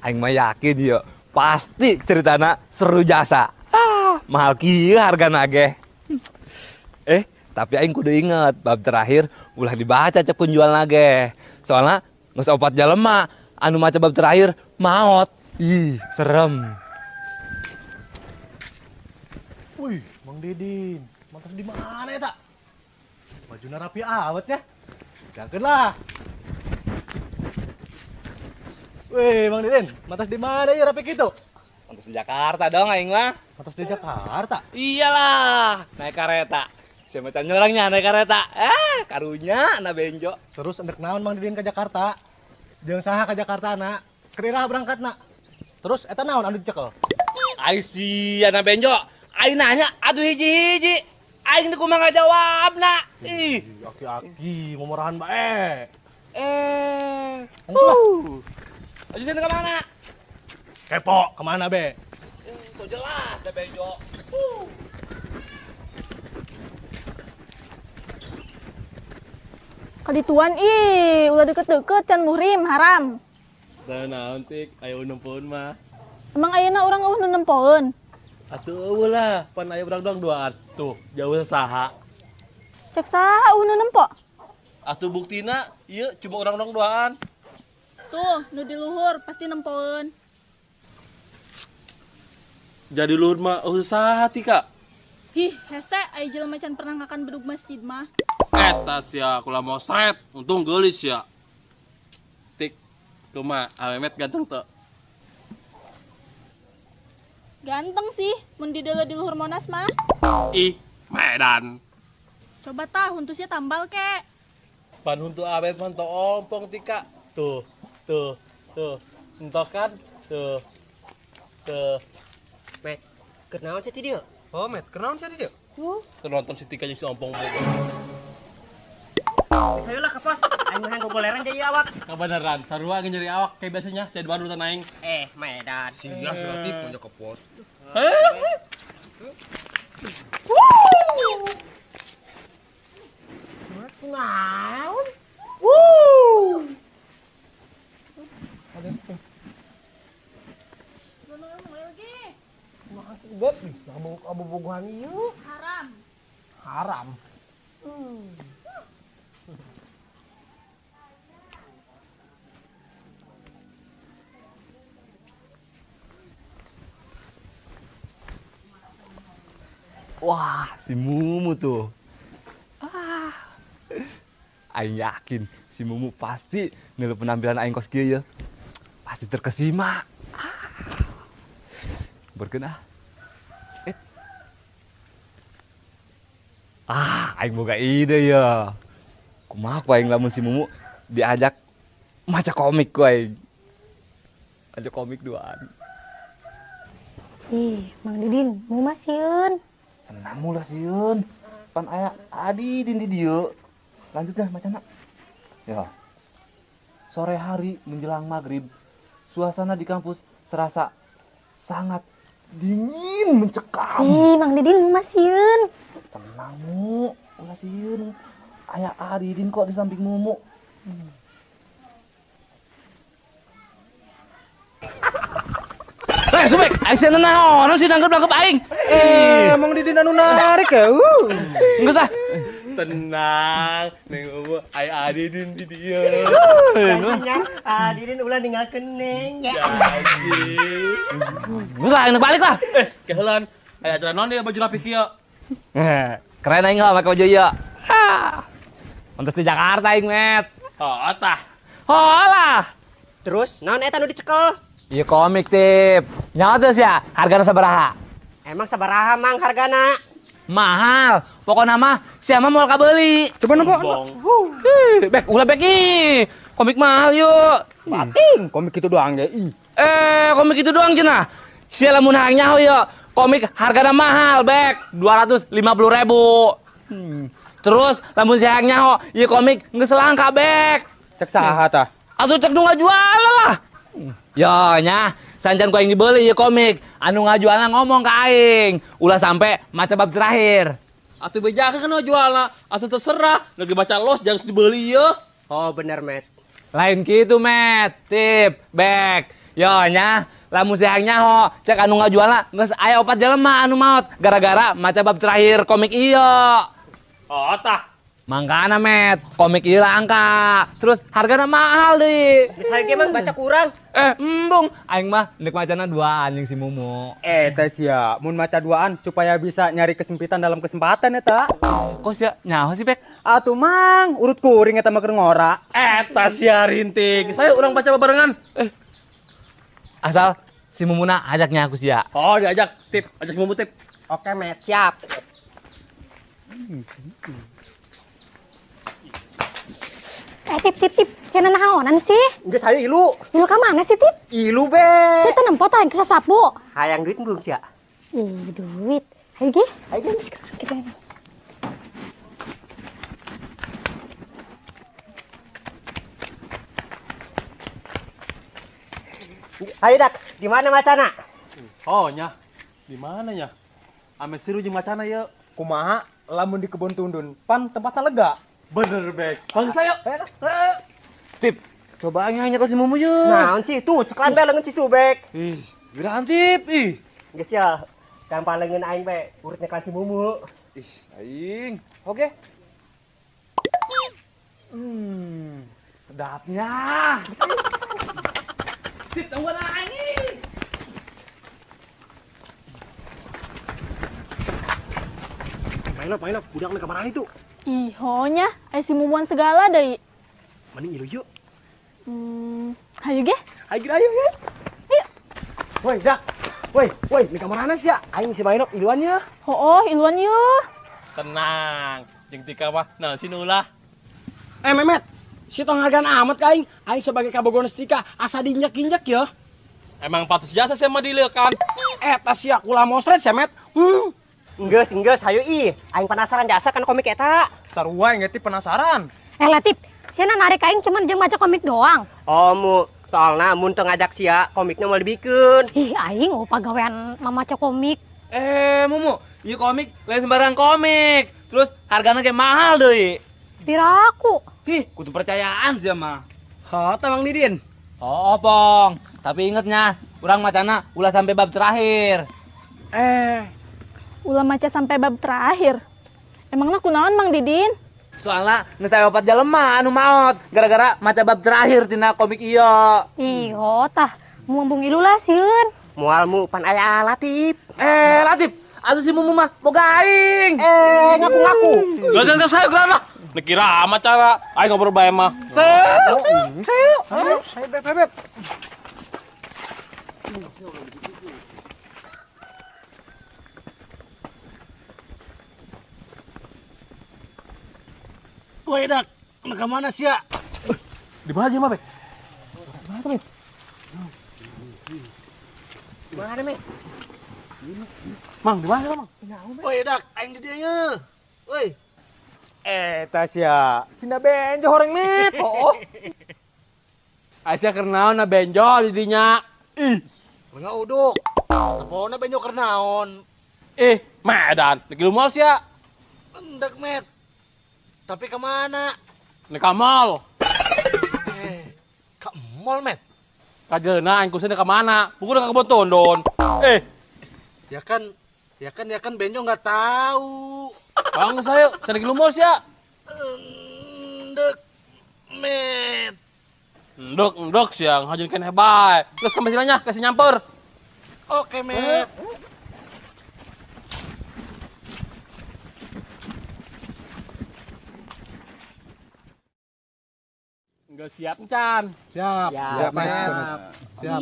Aing mah yakin ya, pasti ceritana seru jasa. Ah, mahal kieu hargana ge. Tapi aing kudu inget bab terakhir ulah dibaca cek penjual ge. Soalnya geus 4 jelema anu maca bab terakhir maot. Ih, serem. Wih, Mang Didin, mantas di mana ya tak? Bajuna rapi awet ya. Jangan lah. Wih, Mang Didin, mantas di mana ya rapi gitu? Mantas di Jakarta dong aing mah. Mantas di Jakarta? Iyalah, naik kereta. Siapa tanya orangnya naik kereta? Karunya na benjo. Terus endek naon Mang Didin ke Jakarta? Jeung saha ke Jakarta na? Kerirah berangkat na. Terus eta naon anu dicekel? Ai sia na benjo. Aing nanya atuh hiji-hiji. Aing kumaha ngajawabna. Ih, aki-aki momораhan bae. Langsung lah. Aju sana ke mana? Kepo, kemana be? Tuh jelas deh benjo. Kadituan ih, ulah deket-deket can muhrim haram. Teu naon tik, aya nempoeun mah. Emang ayeuna urang eueuh nu nempoeun? Atuh eueuh lah, pan aya urang doang duaan. Tuh, jauh saha. Cek saha eueuh nu nempo? Atuh buktina ieu cuma urang doang duaan. Tuh, nu di luhur pasti nempoeun. Jadi luhur mah eueuh saha Tika? Hih, hese aya jelema can pernah ngakan bedug masjid mah. Eta sia kula mosret, untung geulis ya. Tik, kumaha awemet ganteng teu? Ganteng sih, mun dideuleu di luhur Monas mah. Ih, Medan. Coba tah huntusnya tambal kek. Pan huntu awet mah teu ompong Tika. Tuh, tuh, tuh. Entok kan? Tuh. Tuh. Met, keur naon sia ti dieu? Oh, Met, keur naon sia ti dieu? Tuh, keur nonton si Tika jeung si ompong boga. Saya lah ke pos, aing mah gogoleran jadi awak. Kebenaran, sarua ge nyeri awak kayak biasanya, saya baru aing. Medan. Sia berarti punya ke pos. Naon? Wuh. Abu-buguhan ieu. Haram. Haram. Wah, si Mumu tuh. Ah. Aing yakin si Mumu pasti nilu penampilan aing kos kieu ya. Pasti terkesima. Ah. Berkeun ah. Ah, aing boga ide ya. Kumaha ku aing lamun si Mumu diajak maca komik ku aing. Ajak komik duaan. Ih, Mang Didin, Mumu mah sieun. Tenang mula sieun. Pan aya Adidin di dieu. Lanjutnya macana. Ya. Sore hari menjelang maghrib, suasana di kampus serasa sangat dingin mencekam. Ih, Mang Didin mah sieun. Tenang Mu, ulah sieun. Aya Adidin kok di samping Mumu. Subek, aing naon sih nangkep-nangkep aing. Emang Didin anu narik ya. Geus ah. Tenang, Neng Umu, aya Adidin di dieu. Janjinya Adidin ulah ninggalkeun Neng ya. Janji. Geus lah, aing balik lah. Keheulan. Aya acara naon deui baju rapi kieu? Keren aing lah make baju ieu. Ah. Pantes di Jakarta aing, Met. Oh, tah. Oh lah. Terus naon eta nu dicekel? Iya komik tip. Nyawa terus ya, hargana sabaraha? Emang sabaraha Mang hargana? Mahal. Pokokna mah sia mah moal kabeuli. Coba nempo. Bek, ulah bek ih. Komik mahal yuk. Bating, komik itu doang ge. Ih. Komik itu doang cenah. Sia lamun hayang nyaho yuk. Komik hargana mahal, bek. 250.000. Terus lamun sia hayang nyaho, ieu komik geus langka, bek. Cek saha tah? Atuh cek nu ngajual lah. Yo nya, sancan ku aing dibeli ieu komik. Anu ngajualna ngomong ka aing, ulah sampe maca bab terakhir. Atuh bejakeun kana jualna, atuh terserah, lagi baca los jangan dibeli ieu. Oh bener, Met. Lain kitu, Met. Tip, bek. Yo nya, lamun siang nyaho, cek anu ngajualna geus aya 4 jelema anu maot gara-gara maca bab terakhir komik ieu. Oh tah. Mangkana Met, komik ieu langka. Terus hargana mahal deui. Geus hayu ge Mang baca kurang. Embung, aing mah nek macana duaan jeung si Mumu. Teh sia, mun maca duaan supaya bisa nyari kesempitan dalam kesempatan eta. Kok sia nyaho sih, Bek? Atuh Mang, urut kuring eta mah keur ngora. Eta sia rintik. Saya urang baca barengan. Asal si Mumuna ajaknya aku sia. Oh, diajak tip, ajak si Mumu tip. Oke, Met, siap. Tip, tip, tip. Cenah naonan sih? Geus hayu ilu. Ilu ka mana sih, Tip? Ilu be. Saya tuh nempo tah yang sapu. Hayang duit belum sia? Ih, duit. Hayu ge. Hayu ge. Ayo dak, di mana macana? Oh nya, di mana nya? Ame seru jeung macana yeuh. Kumaha lamun di kebun tundun, pan tempatnya lega. Bener Bek. Bangsa yuk. Tip, coba aing nyekel si Mumu yeuh. Naon sih tuh, cekan bae leungeun si Subek. Ih, geurahan Tip, ih. Geus ya, gampang leungeun aing bae, urut nyekelan si Mumu. Ih, aing. Oke. Sedapnya. Tip, tungguan aing. Main lah, budak na kamar itu. Ih, honya, aya si Mumuan segala deui. Mending ilu yuk. Hayu ge. Hayu ayo ya. Ayo. Woi, Zak. Woi, woi, di kamar mana sih ya? Aing si Maenok iluan ya. Hooh, iluan yeuh. Tenang, jeung Tika mah naon sih nu ulah. Memet, si tong hargaan amat ka aing. Aing sebagai kabogoh Tika asa diinjek-injek ya. Emang pantes jasa sih mah dileukan. Eta sia kula mosret sia, Met. Enggeus, enggeus, hayu ih. Aing penasaran jasa kan komik eta. Sarua aing ge penasaran. Latip, sia narik aing cuman jeung maca komik doang. Oh, mu, soalna mun teu ngajak sia, komiknya moal dibikeun. Ih, aing oh pagawean mamaca komik. Mumu, ieu komik lain sembarang komik. Terus hargana ge mahal deui. Piraku. Ih, kudu percayaan sia mah. Hah, Mang Didin. Oh, Pong. Tapi ingetnya, urang macana ulah sampai bab terakhir. Ulah maca sampai bab terakhir. Emangnya kunaon Mang Didin? Soalnya geus aya 4 jelema anu maot gara-gara maca bab terakhir tina komik ieu. Ih, tah, mumbung ilu lah sieun. Moal mu pan aya Latif. Latif, atuh si Mumu mah boga aing. Ngaku-ngaku. Geus geus hayu geura lah. Nek kira amat cara aing ngobrol bae mah. Seu. Ayo beb beb. Woi dak, ke mana sih ya? Di mana aja mah, Bek? Mana, Bek? Di mana, Bek? Mang, di mana, Mang? Woi dak, aing di dieu ye. Woi. Eta sia, cinda benjo horeng Met. Oh. Aisyah keur naon na benjo di dinya? Ih, enggak uduk. Tepona benjo keur naon? Medan, lagi lu moal sia. Endek, Met. Tapi kemana? Nek ka mall. Ke mall, Met? Kajeuna aing kusina ka mana? Buku ka kebon tondon. Ya kan Benjo nggak tahu. Bang saya, saya lagi lumos ya. Endek, Met. Endek siang, hajun keneh bae. Terus sama silanya kasih nyamper. Oke, Met. Enggak siap, Chan. Siap. Siap, Met. Siap.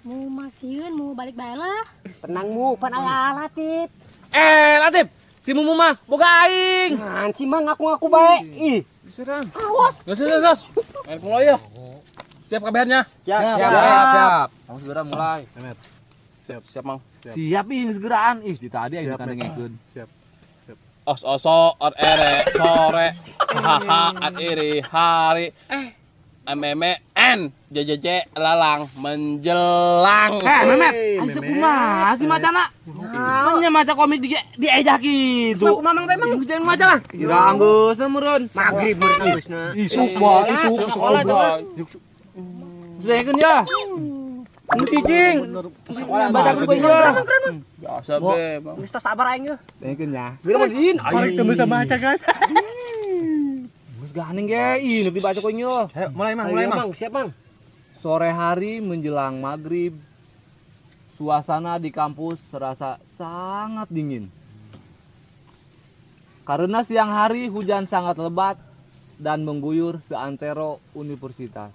Mau masieun, mau balik bae lah. Tenang mu, pan aya Latif. Latif, si Mumu mah boga aing. Nah, si mah ngaku-ngaku bae. Ih, diserang. Awas. Geus, geus, geus. Main kulo ya. Siap kabehannya? Siap, siap. Kamu segera mulai. Met. Siap, siap, Mang. Siap ih segeraan. Ih, di tadi aing dengekeun. Siap. Siap. Os oso or ere sore haha at iri hari m m n j j j lalang menjelang. Memet, asa kumaha sih macana? Nya maca komik di diejak kitu. Kumaha Mang Bemang? Geus maca lah. Kira anggeus meureun. Magrib meureun anggeusna. Isuk wae, isuk sekolah. Sedengkeun ya. Cicing. Sekolah Baca ku ieu. Biasa be, Bang. Geus tos sabar aing euy. Dengekeun ya. Bila Mang Didin. Mari kita bisa baca, guys. Geus gandeng ge, ih nu dibaca ku ieu. Ayo, mulai Mang, mulai Ayo, Mang. Mang, siap Mang. Sore hari menjelang maghrib, suasana di kampus serasa sangat dingin. Karena siang hari hujan sangat lebat dan mengguyur seantero universitas.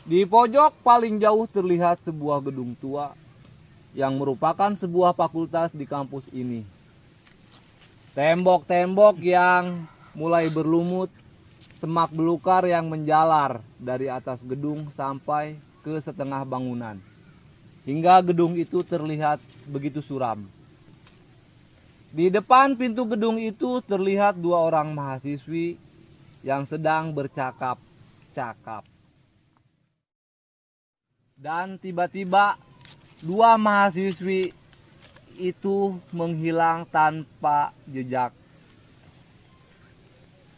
Di pojok paling jauh terlihat sebuah gedung tua yang merupakan sebuah fakultas di kampus ini. Tembok-tembok yang mulai berlumut, semak belukar yang menjalar dari atas gedung sampai ke setengah bangunan. Hingga gedung itu terlihat begitu suram. Di depan pintu gedung itu terlihat dua orang mahasiswi yang sedang bercakap-cakap. Dan tiba-tiba dua mahasiswi itu menghilang tanpa jejak.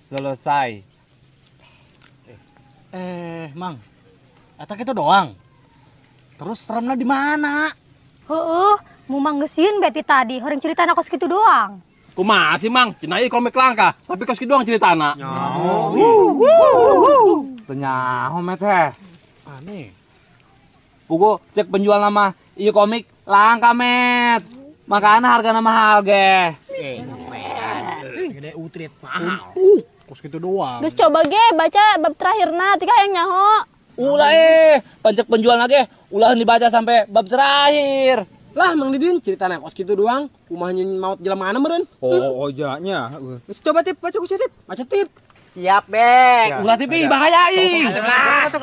Selesai. Eh, Mang. Eta kitu doang. Terus seremna di mana? Heeh, Mumang geus sieun be ti tadi, horeng ceritana kos kitu doang. Kumaha sih, Mang? Cenah ieu komik langka, tapi kos kitu doang ceritana. Teu nyaho Met teh. Aneh. Pugu cek penjual nama ieu komik langka Met. Makana hargana mahal ge. Gede utrit mahal. Kos gitu doang. Geus coba ge baca bab terakhirna tika hayang nyaho. Ulah pancek penjual ge ulah dibaca sampai bab terakhir. Lah Mang Didin ceritana kos kitu doang. Kumaha nyeun maot jelema mana meureun? Oh, ojanya. Geus coba Tip, baca ku Tip. Baca Tip. Siap, Bek. Ulah Tip ih bahaya ih. Baca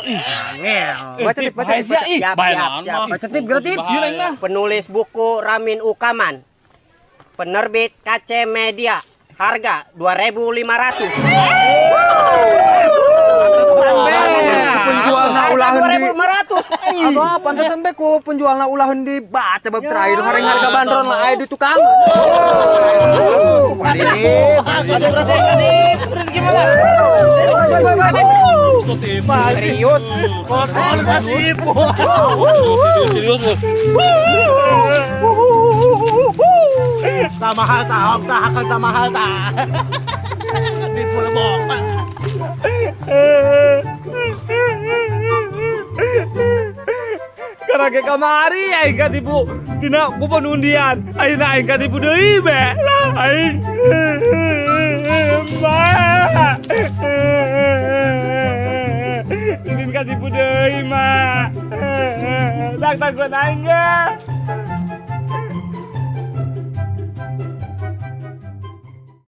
Tip, baca Tip. Bahaya ih. Siap, Bahaya siap, naon, siap. Mang? Baca Tip, geura Tip. Bahaya. Penulis buku Ramin Ukaman. Penerbit KC Media. Harga 2.500. Penjualna Harga ulahan di 2.500. Apa pantesan be ku penjualna ulahan di baca bab terakhir horeng harga bandron lah aya di tukang. Serius. Serius. Sama hal ta, ta akan sama hal ta. Tipu lebok. Karena ke kamari aing katipu tina kupon undian. Ayeuna aing katipu deui be. Lah aing. Ma. Didin katipu deui ma. Dak takut aing ge.